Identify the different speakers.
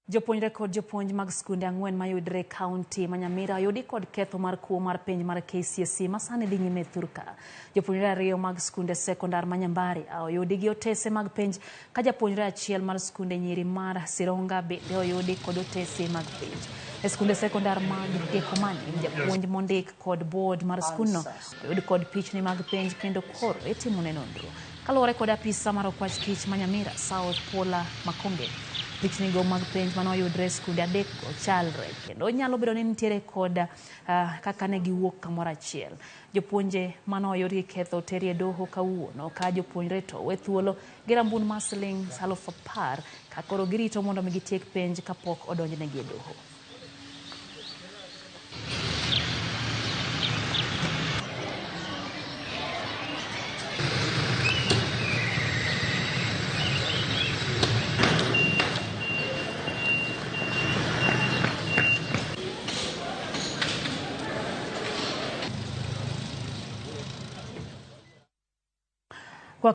Speaker 1: Jopuonjre kod jopuonj mag skunde ang'wen mayudre e kaunti ma Nyamira oyudi kod ketho mar kuo mar penj mar KCSE ma sani dhi nyime e thurka. Jopuonjre ariyo mag skunde sekondar ma Nyambari oyudi gi otese mag penj ka japuonjre achiel mar skunde nyiri mar Sironga bende oyudi kod otese mag penj. E skunde sekondar mag Gekomani, japuonj mondik kod board mar skundno oyud kod pichni mag penj kendo koro itimone nonro. Kaluwore kod apisa mar okwach kich ma Nyamira South Paula Makonge, pichnigo mag penj mane oyudre e skunde adekgo chalre kendo nyalo bedo ni nitiere kod kaka ne giwuok kamoro achiel. Jopuonje mane oyud gi ketho oteri e doho kawuono ka jopuonjre to owe thuolo gi rambun mar siling 10,000 ka koro girito mondo mi gitiek penj kapok odonjnegi e doho.